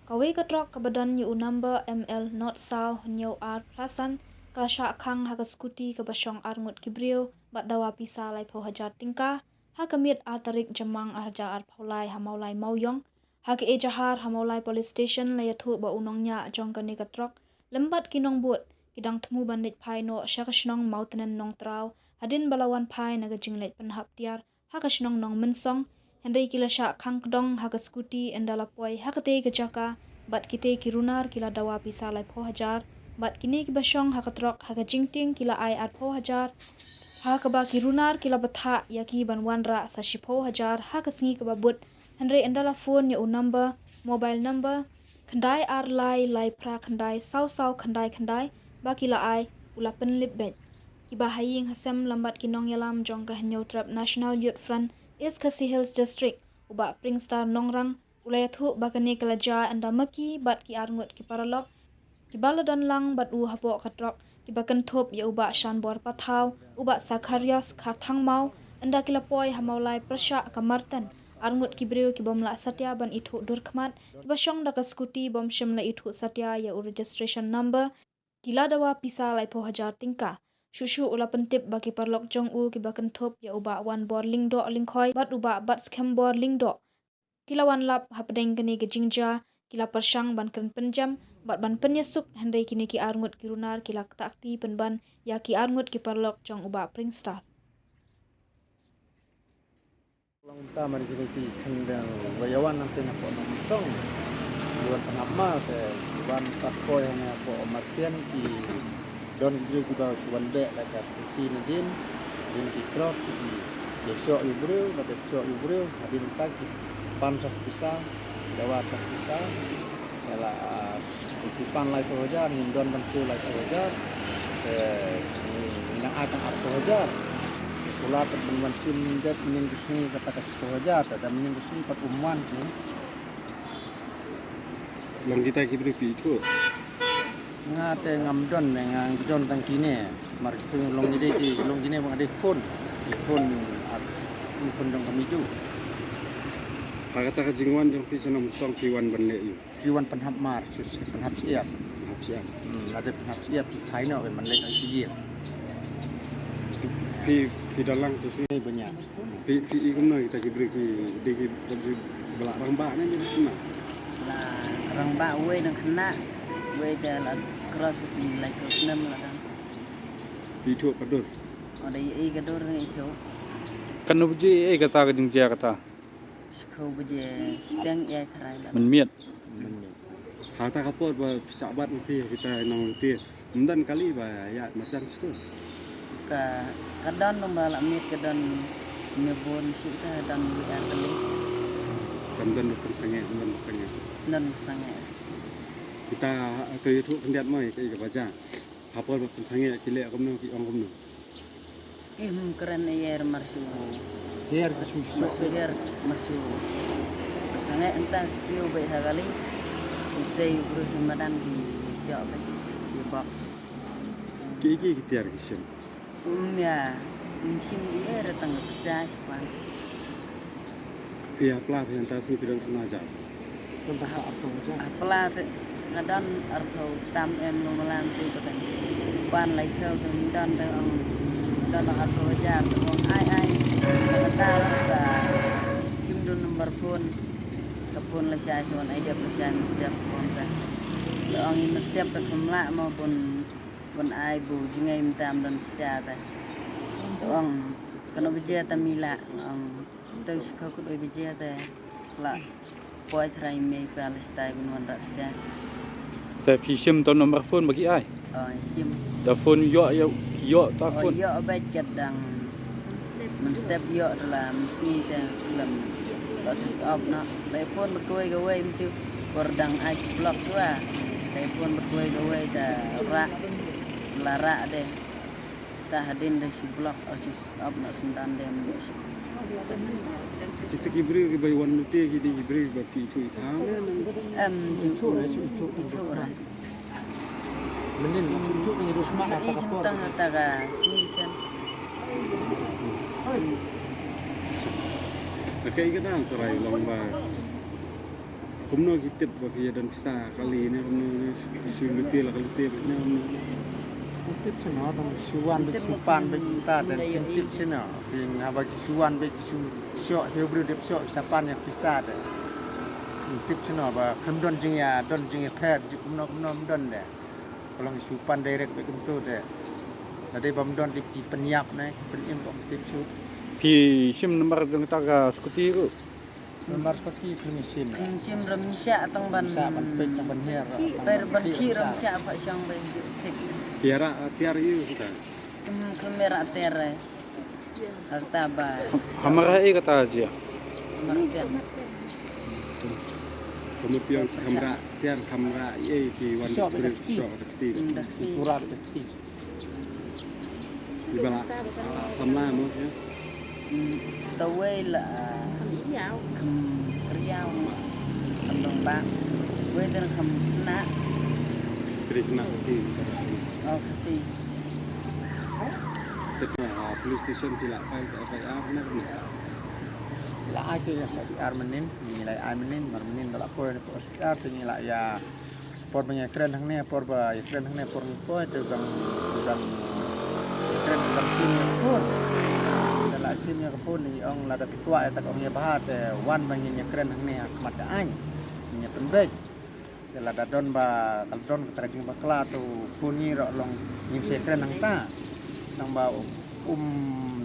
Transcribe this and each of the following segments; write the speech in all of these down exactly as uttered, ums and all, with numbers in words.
Kawei ka trok kaba don ïa u number M L not saw hynñiew ar phra san ka la shah khang ha ka skuti kaba shong ar ngut ki briew bad dawa pisa laiphew hajar tyngka ha ka miet ar tarik Jymmang ar hajar arphew lai ha Mawlai Mawiong. Ha ka ejahar ha Mawlai Police Station la ïathuh ba u nongñiah jong kane ka trok lem bad ki nongbud ki dang thmu ban leit phai noh sha ka shnong Mawtngen Nongtraw hadien ba la wan phai na ka jingleit pynhap tiar ha ka shnong Nongmynsong, hynrei ki la shah khang kdong ha ka skuti ynda la poi ha katei ka jaka bad kitei ki runar ki la dawa pisa laiphew hajar bad kine kiba shong ha ka trok ha ka jingtieng ki la ai arphew hajar, ha kaba ki runar ki la bthah ïa ki ban wanrah sa shiphew hajar ha ka sngi kaba bud, hynrei ynda la phone ïa u number, mobile number khyndai ar lai lai phra khyndai saw saw khyndai khyndai ba ki la ai, u la pynlip beit. Kiba ha ïing ha sem lem bad ki nongïalam jong ka Hynñiewtrep National Youth Front East Khasi Hills District, u Bah Pringstar Nongrang, u la ïathuh ba kane ka la jia ynda ma ki bad ki ar ngut ki paralok kiba la don lang bad u hapoh ka trok kiba kynthup ïa u Bah Shanbor Pathaw, u Bah Zacharias Kharthangmaw, ynda ki la poi ha Mawlai pyrshah ka Marten, ar ngut ki briew ki bym lah satia ban ithuh dur khmat kiba shong da ka skuti bym shym la ithuh satia ïa u registration number, ki la dawa pisa laiphew hajar tyngka. Shuh shuh u la pyntip ba ki paralok jong u kiba kynthup ïa u Bah Wanbor Lyngdoh Lyngkhoi bad u Bah Batskhem Bor Lyngdoh ki la wan lap hapdeng kane ka jingjia, ki la pyrshang ban kren pynjem bad ban pynïasuk, hynrei kine ki ar ngut ki runar ki la ktah kti pynban ïa ki ar ngut ki paralok jong u Bah Pringstar. Long ta mar kine ki khyndiat ba ïa wan nangta na poh Nongmynsong. Ïa wan pynhap mar te wan pat poi hangta poh Marten ki don ki briew kiba shu wan beh da ka skuti nadien. Hadien ki cross ki ïa shoh ïa u briew, la dep shoh ïa u briew, hadien ta ki pan sa pisa, dawa sa pisa. Ïa la, ah, ki pan laiphew hajar, ngim don ban siew laiphew hajar. Te ngi nang ai tang arphew hajar. Skula te pynwan shim dep mynnin ka sngi kata ka shiphew hajar, te da mynnin ka sngi pat um wan ki. Long kita ki briew phi ithuh? Nga te ngam don, nga don tang kine. Mar ki long kine ki, long kine ba nga dei khun. Ki khun, ah, khun jong ka Miju. Ha kata ka jingwan jong phi sha Nongmynsong phi wan ban leh ïa u? Phi wan pynhap mar, pynhap shyiap. Pynhap shyiap. Hmm, la dep pynhap shyiap, phi phai noh ban leit ha shi ïing. Phi, phi don lang tu shi. Phi bniah. Phi, phi i kumno kita ki briew ki dei ki ba la rangbah ne dei kumno? La rangbah, uwei dang khynnah, uwei te la cross, ki la cross nem la dang. Phi ithuh ka dur? O, dei i ka dur ne ithuh. Katno baje i kata ka jingjia kata? Shiphew baje shiteng ïa tharai la. Mynmiet. Mynmiet. Ha kata ka por ba phi shah bat ngi phi kita nonglute. Ym don kali ba ïa marjan shuh. Ka, ka don nong ba la miet ka don ne bun shuh ka don wi ar kali. Kan don ba pynsangeh, don ba sangeh. Don ba sangeh. Kita to ïathuh khyndiat mo ïa ka, ïa ka ba jia. Ha por ba pynsangeh ki leh kumno, ki ong kumno? Ki hum kren ïa mar shu. Ïa mar shu, mar shu ïa mar shu. Sangeh ynta ki u beit ha kali. Ki sei u briew shu madan ki shoh beit. Ki bok. Ki, ki, ki tiar ki shim. Um, ïa. Um, shim ïa tang ka pisa shu pan. Phi ha pla phi hangta sngi phi don katno hajar? Don ta ha arphew hajar. Ha pla te nga don arphew tam em, long malan te ka don. Pan laiphew te don te ong don arphew hajar te ong ai ai. Kata sa shim dun number phone. Sa phone lashai sa wan ai dep lashai mynstep phone te. Te ong mynstep te kham lah mo bun, bun ai bu jingei mynta ym don pisa te. Te ong kano baje te mi lah ong. Te u shkor kut oi baje te la poi trai mei palace tai ban wan rak sia. Te phi shim to number phone ba ki ai? Oh, shim. Da phone ïoh ïoh ïoh ta phone. Ïoh bad kat dang. Mynstep ïoh da la mynsngi te lem. Ba sus op na. Ba phone ba kawei kawei myntu. Kor dang ai block shuwa. Ba phone ba kawei kawei da rak. La rak de. Ta hadien da shu block, oh, shu ap na syndan dem de shu. Kita ki briew kiba wan lute ki dei ki briew kiba phi ithuh ithuh. Em, ithuh ra, ithuh, ithuh ra. Mynnin ithuh kan ïa smat ha ta ka por. Tang ha ta ka sngi shen. Ka kai ka dang trai long ba. Kumno ki tip ba ki ïa don pisa kali ne kumno ne, ki shu lute la ka lute bad ne kumno? Ki tip shano tang ki shu wan bad ki shu pan bad kumta, te ki tip shano? Ki haba ki shu wan bad ki shu shoh, ki briew dep shoh, ki sa pan ïa pisa te. Ki tip shano ba khlem don jingïa, don jingïapher, kumno kumno ym don de. Ka long ki shu pan direct bad kumto te. Lada dei bym don dei ki pynïap ne, ki pynim, bym tip shuh. Phi shim nambar jong kata ka scooty ruh? Nambar scooty phi shim. Phi shim rem shah tang ban. Shah ban peit tang ban hiar. Peit ban khih rem shah ba shong ba ju thik. Phi ïarap tiar ïa u kita? Kum kum ïarap tiar. Kata ba. Hamar ei kata jia. Hamar tiar. Kumno phi ong hamar tiar, hamar ei ki wan. Shoh da kti. Shoh da kti. Hmm, da kti. Pura da kti. Iba la, ah, samla mo, ya? Hmm, tawei la, ah, kham riaw. Kham dong ba. Wei dan kham na. Kri kena kasi. Oh, kasi. Te, ah, police station phi la file ka F I R ne, ne? La ai ka F I R mynnin, ngi la ai mynnin, mar mynnin ba la poi na F I R te ngi la ïa Por ba ngi kren hangne, por ba ïa kren hangne, por ngi poi te dang, dang kren dang sim ïa ka phone. Te la sim ïa ka phone, ngi ong lada phi kwah ïa ta ka ong ïa bha te wan ba ngin ïa kren hangne ha khmat ka aiñ. Ngin ïa pynbeit. Te lada don ba ka don ka trai jingbakla te u khun ngi ruh long ngim shym kren hangta. Nang ba um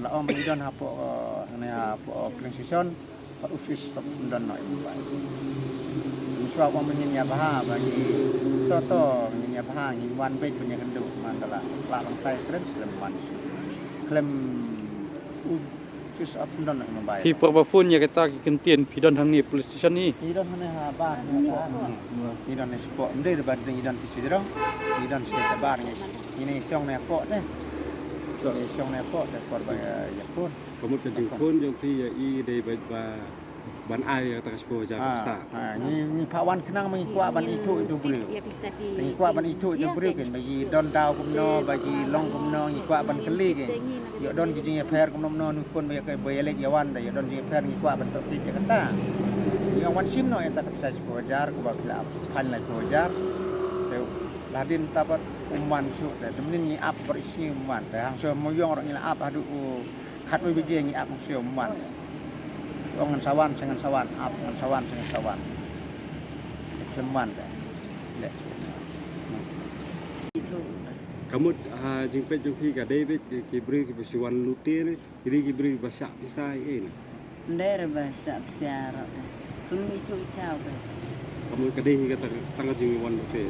la ong ba ngi don hapoh, eh, hangne hapoh, eh, police station. Pat u fis pat u don noh ïa u mobile. Ngi shuwa ba ngin ïa bha ba ngi to to ngin ïa bha ngin wan beit ban ïa kynduh man da la la lang tai kren slem man. Khlem u fis pat u don noh ïa u mobile. Phi por ba phone ïa kata ki kyntien phi don hangne police station hi. Phi don hangne ha bar. Phi don ne spot ndai ba ding don ti sijrong. Phi don state bar ngi ne shong ne spot ne. Shong ne spot te por ba ïa phone. Ka mut ka jingkhun jong phi ïa i dei ba, ba ban ai ïa kata ka shiphew hajar ka pisa. Ha, ngi, ngi phah wan khnang ba ngi kwah ban ithuh ïa u briew. Ngi kwah ban ithuh ïa u briew kin ba ngi don daw kumno, ba ngi long kumno, ngi kwah ban kylli kin. Ïoh don ki jingïapher kumno kumno, u khun ba ïa ka, ba ïa leit ïa wan da, ïoh don jingïapher ngi kwah ban tohkit ïa kata. Ngi ong wan shim noh ïa kata ka pisa shiphew hajar, kaba phi la ap phan laiphew hajar. Te la dien ta pat um wan shuh te, te mynnin ngi ap baroh shi sngi um wan. Te hangto mo ïong ruh ngi la ap haduh u Khatwei baje ngi ap ngi shu wan. Ong ngan sa wan, sa ngan sa wan, ap ngan sa wan, sa ngan sa wan. Shu wan te. Leh. Ka mut ha jingpeit jong phi ka dei beit ki briew kiba shu wan lute ne, ki dei ki briew ba shah pisa ei ne? Ym dei re ba shah pisa ruh te. Kum i tu i thaw te. Ka mut ka dei hi ka tang, tang ka jingwan lute.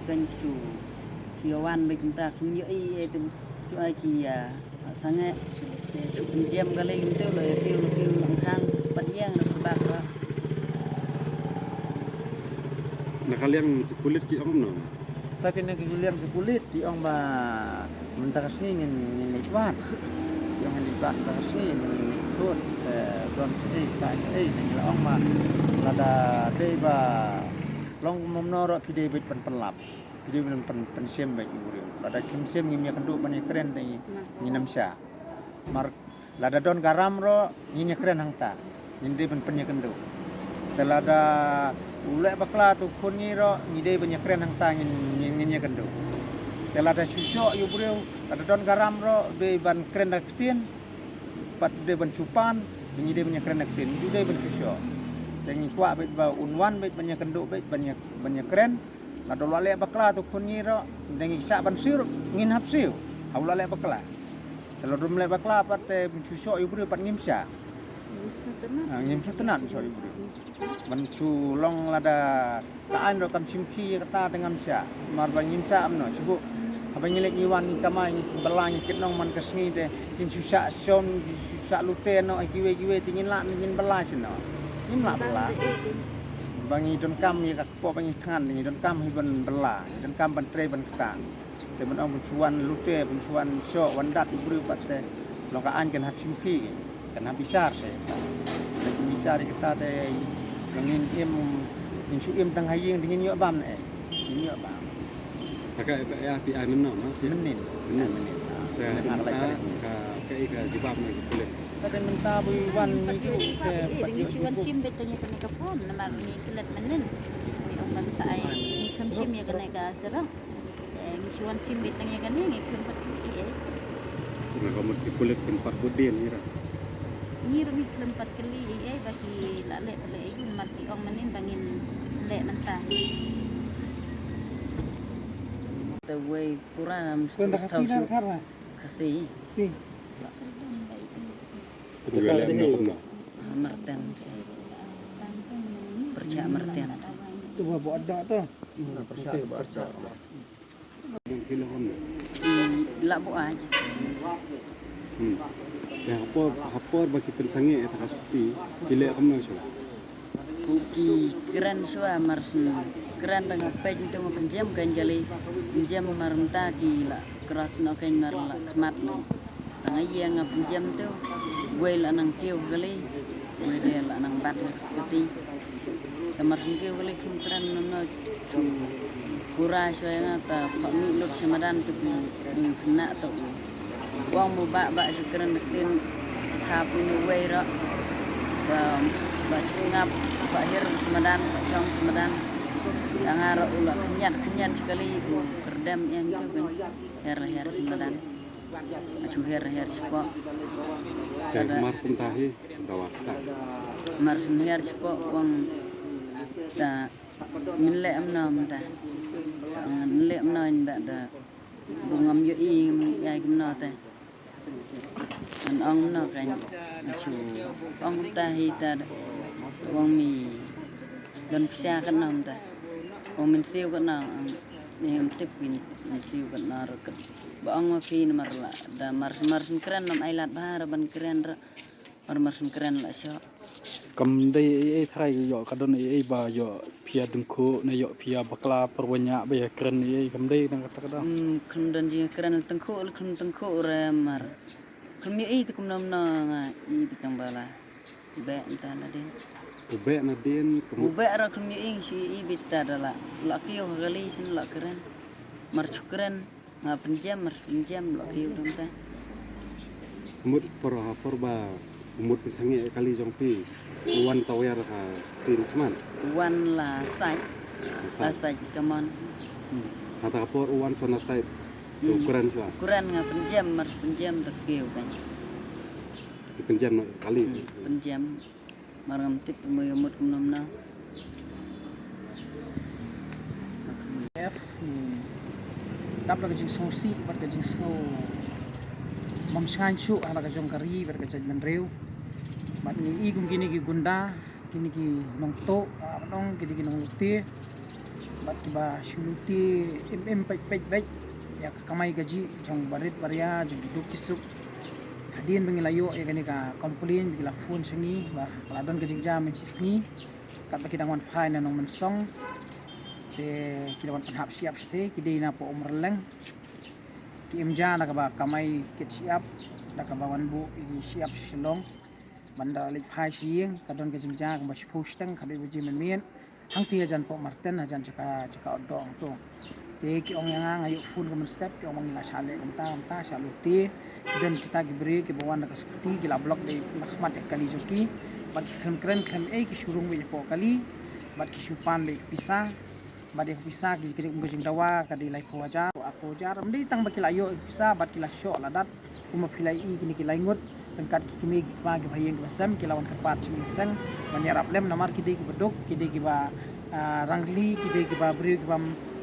Kan shu. Shu wan beit mynta kum ïohi ei te. Shu ai ki, ah, sangeh. Shu pynjem ka lei kumta, la ïa phi, la phi, la khang pat ïeng na sbak ruh. Na ka liang ki pulit ki ong kumno? Ta kine ki liang ki pulit ki ong ba mynta ka sngi ngin, ngin leit wad. Ki ong ngin leit wad mynta ka sngi, ngin leit thut, eh, don sa ei, sa ei, ngi la ong ba lada dei ba long kumno ruh phi dei beit ban pynlap. Ki dei ban pyn, pynshem beit ïa u briew. Lada kim shem ngim ïakynduh ban ïakren te ngin ym shah. Mar lada don ka ram ruh ngin ïakren hangta. Ngin dei ban pynïakynduh. Te lada u leh bakla te u khun ngi ruh ngi dei ban ïakren hangta ngin, ngin, ngin ïakynduh. Te lada shu shoh ïa u briew, lada don ka ram ruh dei ban kren da ka ktien. Pat dei ban shu pan, ngi dei ban ïakren da ka ktien, ngi dei ban shu shoh. Te ngi kwah beit ba un wan beit ban ïakynduh beit ban ïa, ban ïakren. Lada u la leh bakla te u khun ngi ruh, te ngi shah ban siew ruh, ngin hap siew. Ha u la leh bakla. Te lada um leh bakla pat te ban shu shoh ïa u briew pat ngim shah. Ngim sngewtynnat. Ha, ngim sngewtynnat shoh ïa u briew. Ban shu long lada ka aiñ ruh kam shim khie ïa kata te ngam shah. Mar ba ngim shah kumno, shu buh. Haba ngi leit ngi wan ngi kamai ngi bylla ngi kit nong man ka sngi te, ngin shu shah shon, ngin shu shah lute noh, kiwei kiwei te ngin lah ngin bylla shano. Ngim lah bylla. Ba ngi donkam ïa ka kpoh ba ngi thngan, ngi donkam hi ban bylla, ngi donkam ban trei ban ktah. Te ban ong ban shu wan lute, ban shu wan shoh, wan dat u briew pat te. Long ka aiñ kan hap shim khie, kan hap bishar te. Te kan bishar ïa kata te, ngin im, ngin shu im tang ha ïing te ngin ïoh bam ne. Ngin ïoh bam. Ka, ka, ka, phi ai mynno, no? Mynnin. Mynnin. Mynnin. Te mynnin mynta ka, ka, ka jubab na ki pulit. Te mynta bui wan ngi ruh te pat ngi shu wan shim beit tang ïa kane ka form namar ngi klet mynnin. Ngi ong ban sa ai ngi kham shim ïa kane ka surok. Te ngi shu wan shim beit tang ïa kane ngi khlem pat kylli ei ei. Kine ka mut ki pulit kin pat bud dien ira. Ngi ruh ngi khlem pat kylli ei ei ba ki la leh pat leh ei ei namar ki ong mynnin ba ngin leh mynta. Te wei pura nam Kuen da Khasi na khar na. Khasi. Khasi. Marten. Percak Marten. Tu ba buat dak tu. Percak, percak. Hmm, lah buat aja. Hmm. Ya, hapor, hapor ba ki pynsangeh ïa ka sukti, ki leh kumno shuh? Ki kren shuwa mar shu kren da nga peit ntu nga pynjem kein kali, pynjem mar mynta ki la cross noh kein mar la khmat noh. Tang ïa nga pynjem tu, wei la nang kiew kali, wei de la nang bat ka skuti. Te mar shu kiew kali kum kren noh noh shu pura shuwa ïa nga ta pha mi lut sha madan tu ki, ki khynnah tu. Wang mo ba ba shu kren da ktien thap ïa uwei ruh. Ba, ba shu sngap, ba her sha madan, ba chong sha madan. Tang nga ruh u la khynñiat, khynñiat shi kali u kyrdem ïa ngi tu kan. Her, her sha madan. Achu her, her shi poh. Te mar kumta hi, dawa sa. Mar shu her shi poh wang ta min leh em nom ta. Ta min leh em nom ba da. Bun ngam ïohi ngam ïai kumno te. Ngan ong kumno kein. Nga shu ong kumta hi ta. Ong mi don pisa katno kumta. Ong mynsiew katno. Ong ni ngam tip phi mynsiew katno ruh kat. Ba ong ma phi namar la da mar mar shu kren ngam ai lad bha ruh ban kren ruh. Mar mar shu kren la shuh. Kam dei ei ei tharai ïoh ka don ei ei ba ïoh phi ïa dyngkhuh ne ïoh phi ïa bakla pyrwan ïa ba ïa kren ei ei kam dei dang kata ka dang. Hmm, khlem don jingkren tyngkhuh, khlem tyngkhuh re mar. Khlem ïohi te kumno kumno nga i bitang bala. U beh mynta nadien. U beh nadien kum U beh ra khlem ïohi shu i bita da la. La kiew ha kali shin la kren. Mar shu kren. Nga pynjem, mar pynjem, la kiew dang te. Mut por ha por ba mut pynsangeh kali jong phi. U wan tawer ha tin kman. U wan la sait. La sait. La sait kaman. Hmm. Hata ka por u wan sona sait. Tu Hmm. Kuran shuwa. Kuran nga pynjem, mar pynjem da kiew kan. Pynjem kali. Hmm. Pynjem. Mar ngam tip mo ïa mut kumno kumno. F, hmm. Dap la ka jingsngewsih bad ka jingsngew bym shngaiñ shuh ha la ka jong ka ri bad ka jaitbynriew. Bad ngi i kum kine ki gunda, kine ki nongtuh, ah, nong, kine ki nonglute. Bad kiba shu lute im im peit peit peit ïa ka kamai kajih jong barit baria jong ki duk ki suk. Hadien ba ngi la ïoh ïa kane ka complain ba ki la phone sha ngi ba ka la don ka jingjia mynshisngi. Katba ki dang wan phai na Nongmynsong te ki la wan pynhap shyiap shatei, ki dei na poh Umrleng. Ki im ja da kaba kamai kit shyiap da kaba wan buh ïa ki shyiap sha Shillong. Ban da leit phai sha ïing ka don ka jingjia kumba shiphew shiteng khatwei baje mynmiet. Hangtei hajan poh Marten hajan jaka jaka Otdoh hangto. Te ki ong ïa nga, nga ïoh phone kumne step, ki ong ba ngi la shah leh kumta kumta, shah lute. Ki don kita ki briew kiba wan da ka scooty, ki la block da i na khmat ïa ka kali jong ki. Bad ki khlem kren khlem ei, ki shu rung beit hapoh kali. Bad ki shu pan beit ka pisa. Bad ïa ka pisa ki ka jing ka jingdawa ka dei laiphew hajar, arphew hajar. Ym dei tang ba ki la ïoh ïa ka pisa bad ki la shoh la dat. Kumba phi la i kine ki lai ngut ryngkat ki kmie ki kpa kiba ha ïing kiba sem, ki la wan kyrpad sha ngi seng ban ïarap lem namar ki dei kiba duk, ki dei kiba, ah, rangli, ki dei kiba briew kiba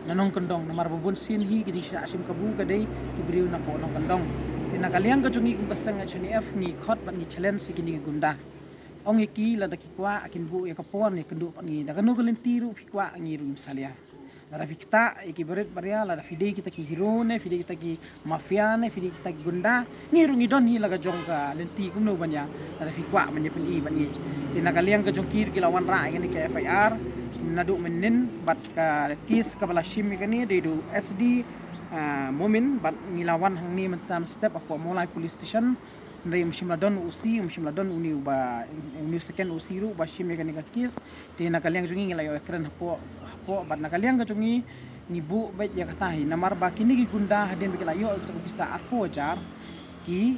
na nongkyndong namar ba bun sien hi ki dei shah shim kabu ka dei ki briew na poh nongkyndong. Te na ka liang ka jong ngi kum ka seng H N F ngi khot bad ngi challenge ïa kine ki gunda. Ong ïa ki lada ki kwah kin buh ïa ka por ne kynduh pat ngi da kano ka lynti ruh phi kwah ngi ruh ngim salia. Lada phi ktah ïa ki barit baria, lada phi dei kita ki hero ne phi dei kita ki mafia ne phi dei kita ki gunda, ngi ruh ngi don hi la ka jong ka lynti kumno ban ïa, lada phi kwah ban ïa pyni bad ngi. Te na ka liang ka jong ki ruh ki la wanrah ïa kane ka F I R naduh mynnin bad ka case kaba la shim ïa kane dei da u S D, ah, Momin bad ngi la wan hangne mynta mynstep hapoh Mawlai Police Station. Hynrei um shym la don u O C, um shym la don une uba, une u second O C ruh uba shim ïa kane ka case. Te na ka liang jong ngi ngi la ïoh ïa kren hapoh, hapoh bad na ka liang ka jong ngi ngi buh beit ïa kata hi namar ba kine ki gunda hadien ba ki la ïoh ïa kata ka pisa arphew hajar ki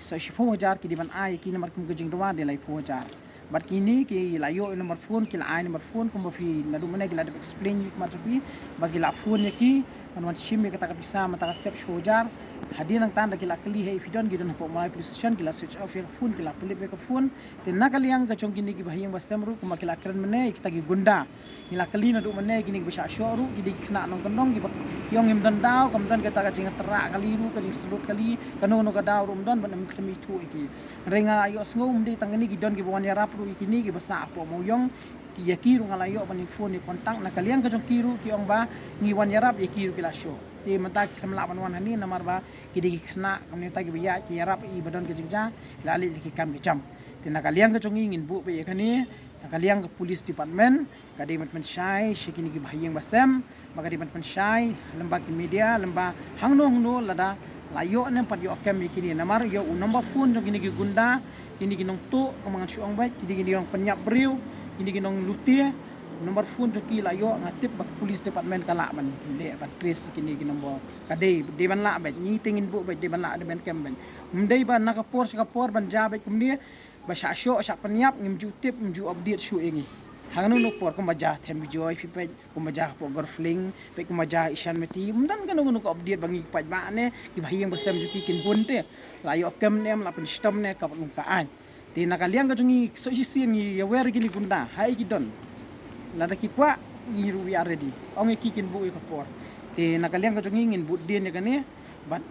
So shiphew hajar ki dei ban ai ïa ki namar kum ka jingdawa dei laiphew hajar. Bad kine ki la ïoh number phone, ki la ai number phone kumba phi naduh mynne ki la dep explain ïa ki khmat jong phi, ba ki la phone ïa ki ban wan shim ïa kata ka pisa mynta ka step shiphew hajar. Hadien nangta da ki la kylli haei phi don, ki don hapoh Mawlai police station, ki la switch off ïa ka phone, ki la pynlip ïa ka phone. Te na ka liang ka jong kine ki bahaïing basem ruh kumba ki la kren mynne ïa kita ki gunda. Ngi la kylli naduh mynne kine kiba shah shoh ruh ki dei ki khynnah nongkyndong kiba ki ong ngim don daw, kam don kata ka jingtrah kali ruh, ka jingshlur kali, kano kano ka daw ruh ym don ban ym khlem ithuh ïa ki. Hynrei nga la ïohsngew ym dei tang kine, ki don kiba wan ïarap ruh ïa kine kiba sah hapoh Mawïong. Ki, ïa ki ruh nga la ïoh ban ïa phone ïa contact, na ka liang ka jong ki ruh ki ong ba ngi wan ïarap, ïa ki ruh ki la shoh. Te mynta ki khlem lah ban wan hangne namar ba ki dei ki khynnah kumne, ta kiba ïa ki ïarap ïa ba don ka jingjia, ki la leit ïa ki kam ki jam. Te na ka liang ka jong ngi ngin buh beit ïa kane, na ka liang ka police department ka dei ban pynshai sha kine ki bahaïing basem, ba ka dei ban pynshai lem bad ki media, lem bad hangno hangno lada la ïoh ne em pat ïoh kem ïa kine, namar ïoh u number phone jong kine ki gunda, kine ki nongtuh, kumba ngan shu ong beit, kine ki nongpynïap briew, kine ki nonglute, number phone jong ki la ïoh, nga tip ba ka police department ka lah ban leh ban trace ïa kine ki number. Ka dei, dei ban lah beit, ngi te ngin buh beit, dei ban lah, dei ban kem beit. Ym dei ba na ka por sha ka por ban jia beit kumne, ba shah shoh, shah pynïap, ngim ju tip, ngim ju update shuh ïa ngi. Hangno hangno por kumba jia Them Bijoy, phi peit kumba jia hapoh Gorfling, peit kumba jia Ishan Meti, ym don kano kano ka update ba ngi peit ba ne ki bahaïing basem jong ki kin bun te. La ïoh kem ne em, la pynshitom ne, ka pat ym ka aiñ. Te na ka liang ka jong ngi, so shisien ngi ïawer ïa kine ki gunda, haei ki don. Lada ki kwah, ngi ruh we are ready. Ong ïa ki kin buh ïa ka por. Te na ka liang ka jong ngi ngin bud dien ïa kane, bad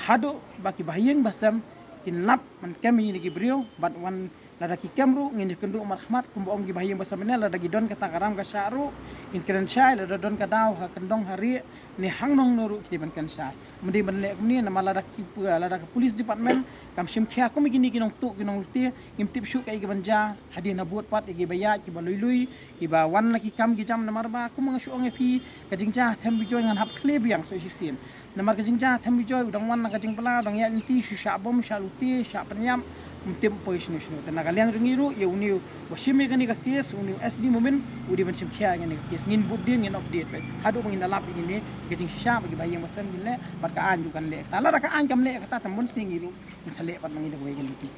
haduh ba ki bahaïing basem kin lap ban kem ïa kine ki briew, bad wan lada ki kem ruh ngin ïakynduh markhmat kumba ong ki bahaïing basem mynne, lada ki don kata ka ram ka shah ruh kin kren shai, lada don ka daw ha kyndong ha rieh ne hangno hangno ruh ki dei ban kren shai. Ym dei ban leh kumne namar lada ki, lada ka police department kam shim khia kum ïa kine ki nongtuh ki nonglute, ngim tip shuh kaei kaban jia hadien habud pat ïa kiba ïaid kiba lui lui, kiba wan na ki kam ki jam, namar ba kumba nga shu ong ïa phi, ka jingjia Them Bijoy ngan hap khlem biang so shisien. Namar ka jingjia Them Bijoy u dang wan na ka jingbylla, u dang ïaid lynti, shu shah bom, shah lute, shah pynïap, ym tip poi shano shano. Te na ka liang jong ngi ruh, ïa une uba shim ïa kane ka case, une u S D Momin, u dei ban shim khia ïa kane ka case. Ngin bud dien, ngin update beit haduh ba ngin da lap ïa kine ka jingshisha ba ki bahaïing basem kin leh, bad ka aiñ ruh kan leh kata. Lada ka aiñ kam leh kata, te mynta ngi ruh ngin sa leh pat ma ngi da kawei ka lynti.